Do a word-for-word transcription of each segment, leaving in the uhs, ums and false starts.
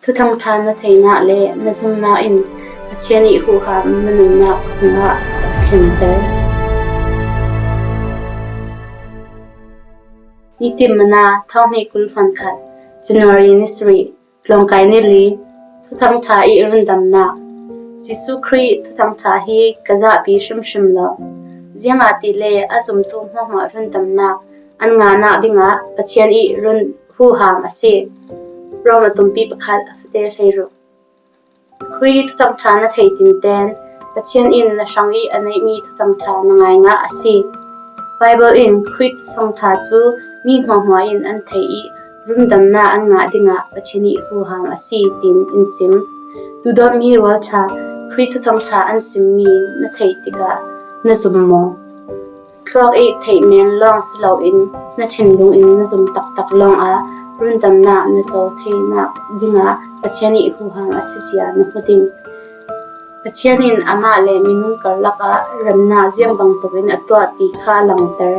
Thuthangṭha na theihnak le na zumnak in Pathian i huham na nunnak sungah a tlinter. Nitin Manna, thonghnih kul hleikhat, January ni sarih, Hlawngkai ni li. Thuthangṭha i rundamnak. Jesuh Khrih thuthangṭha hi ka zahpi hrimhrim lo, ziangahtile a zumtu hmuahhmuah rundamnak an ngahnak dingah Pathian i run huham a si. Rom a tumpi pakhat a fate hleiruk. Khrih thuthangṭha na thei tinten Pathian in na hrang i a neihmi thuthangṭha na ngaingah a si. Bible in Khrih thuthangṭha cu mi hmuahhmuah in an thei i rundamnak an ngah dingah Pathian i huham a si, tiin in sim. Duhdawtmi rualṭha Khrih thuthangṭha an simmi na theih tikah na zum maw? Thluak i theih men lawng si loin na thinlung in na zum taktak lawngah rundamnak na co theinak dingah Pathian i huham a si sia na hmu ding. Pathian in amah le minung karlak ah remnak ziang bangtuk in a tuah ti kha a langter.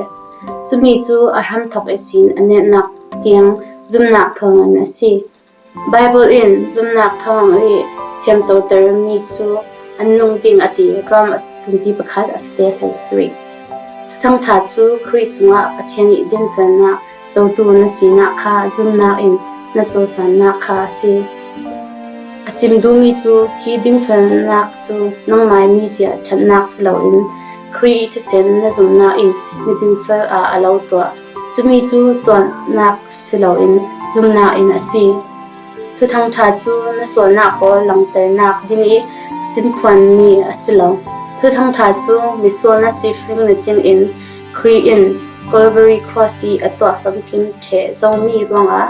Cumi cu a hramthawk ihsin a netnak tiang zumnak thawngin a si. Bible in zumnak thawng i thiamcotermi cu an nung ding a ti, Rom a tumpi pakhat a fate hleisarih. Thuthangṭha cu Khrih sungah Pathian i dingfelnak cotu na sinak kha zumnak in na cosannak kha a si. A sim duhmi cu hi dingfelnak cu nangmai mizia ṭhatnak si loin Khrih i thisen na zumnak in miding fel ah a lo tuah. Cumi cu tuahnak si loin zumnak in a si. Thuthangṭha cu na sualnak pawl langternak ding i simphuanmi a si lo. Thuthangṭha cu misual na si fing na cingin Khrih in Calvary Cross i a tuah famkim ṭheh zomi ruangah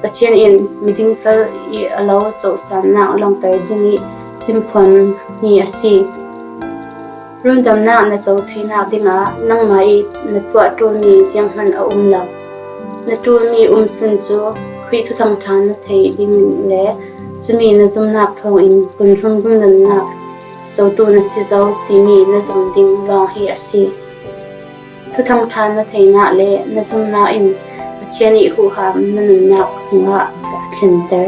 Pathian in miding fel i a lo cohlannak langter ding i simphuanmi a si. Rundamnak na co theinak dingah nangmah i na tuah ṭulmi zianghman a um lo. Na ṭulmi umsun cu Khrih thuthangṭha na theih ding le cumi na zumnak thawngin kun hlumbum nunnak cotu na si zo timi na zum ding lawng hi a si. Thuthangṭha na theihnak le na zumnak in Pathian i huham na nunnak sungah a tlinter.